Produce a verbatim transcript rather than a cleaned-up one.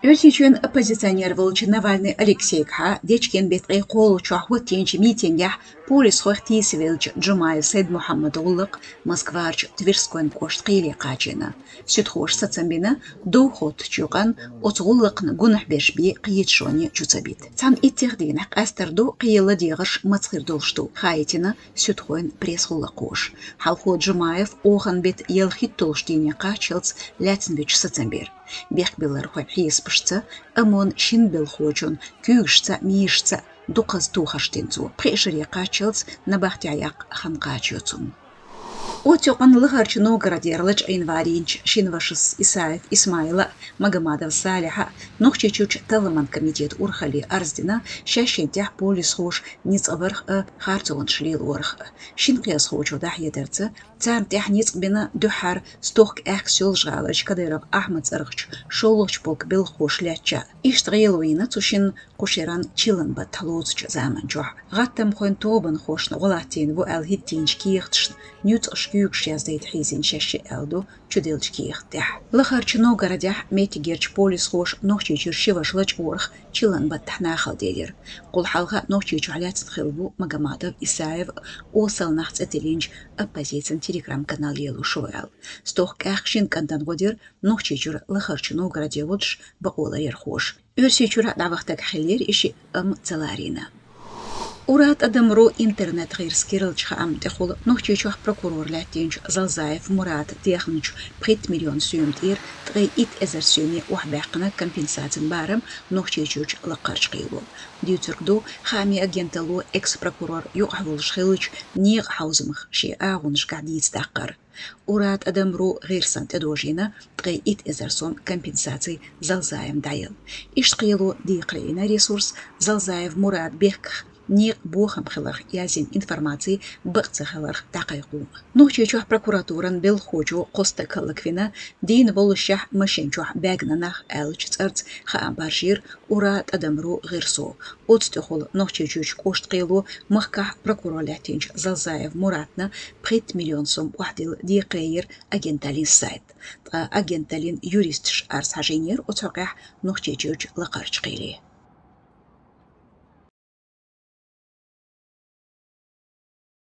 Оьрсийчоьнан оппозиционер волчу Навальный Алексейгахьа дечкен беттан ткъе кхоалгӀачохь хӀоттийначу митингехь полисхойх тийсавеллачу Джумаев Сайд-Мухьаммадан гӀуллакх Москварчу Тверскойн кӀоштан кхеле кхачийна. Суьдхоша сацам бина, дов хоттучу юкъанна оцу гӀуллакхна гунахь берш бен кхеташоне чу ца бита. Цхьана иттех дийнахь къаьстар ду кхелан ладегӀарш маца хир долуш ду, хаийтина суьдхойн пресс-гӀуллакхоша. Хьалхо Джумаев оханан беттан ялхитталгӀачу дийне кхаччалц лаьцна вуьтуш сацам бира. Бехкбиллархойн хьесапашца, ОМОНан шина белхахочун куьйгашца, мешашца дукхазза тухарш дина цо. Пхи шаре кхаччалц набахтехь яккха хан кхачайо цунна. Оцу юкъанна лахарчу Новгородера лачкъийна варийначу шина вашас Исаев Исмаила а, Магомадов Салиха а Нохчийчуьрчу талламан комитетан урхалле арз дина, шаьшшинна тӀехь полисхоша ницкъ барх а, харцонаш лелорах а. Шина кхиазхочо дӀахьедарца, царна тӀехь ницкъ бина дуьххьара стохка аьхкаша Соьлжа-ГӀаларчу Кадыров Ахьмадан цӀарахчу шолгӀачу полкан белхахоша лаьттача. Иштта гӀело йина цу шинна кху шеран чиллан баттахь лоцучу заманчохь. ГӀаттамхойн тобанхошна гӀо латтийна ву аьлла хӀиттийначу кехаташна нуьцкъаш, куьйгаш яздайта хьийзийна шаьшшиъ аьлла ду чуделлачу кехат тӀехь. Лахарчу Новгородехь меттигерчу полисхоша Нохчийчуьра ши ваша лачкъорах чиллан баттахь нахала делира. Кхул хьалха Нохчийчохь лаьцна хилла ву Магомадов Исаев а, осал нах цӀе тиллинчу оппозицин Telegram-канал лелош ву аьлла. Стохка аьхка шина кӀантана гӀо дира Нохчийчуьра Лахарчу Новгороде волуш бакъоларъярхоша. Оьрсийчуьра дӀавахийтарг хиллера и шиъ, амма ца ларийна. Ура тӀадам ру интернет-гӀирсан керлачу хаам тӀехула Нохчийчохь прокурор лаьттинчу Залзаев Мурада дехначу пхийтта миллион суьйма тӀера ткъе итт эзар суьйме охьабаьккхина компенсацин барам Нохчийчуьрчу лакхарчу кхело. Дуьйцург ду, хаамийн агенталло экс-прокурор юкъахь волуш хиллачу некъан хьовзамах шен агӀонашкахь дийца даккхар. Ура тӀадам ру гӀирсан тӀедожийна ткъе итт эзар сом компенсаци Залзаевна дӀаелла. Иштта кхело декхаре йина ресурс Залзаев Мурада бехках некъан бохам хиларх язйина информаци бакъ ца хиларх дӀакхайкхо. Нохчийчохь прокуратуран белхахочо кхо стаг хӀаллаквина, дийна боллушехь машен чохь баьгна нах аьллачу цӀарца хаам баржийра Ура тӀадам ру гӀирсо. Оцу тӀехула Нохчийчуьрчу кӀоштан кхело махкахь прокурор лаьттинчу Залзаев Мурадна пхийтта миллион сом охьадилла декхаре йира агенталлин сайт. Ткъа агенталлин юристаша арз хьажийнера оцу хьокъехь Нохчийчуьрчу лакхарчу кхеле.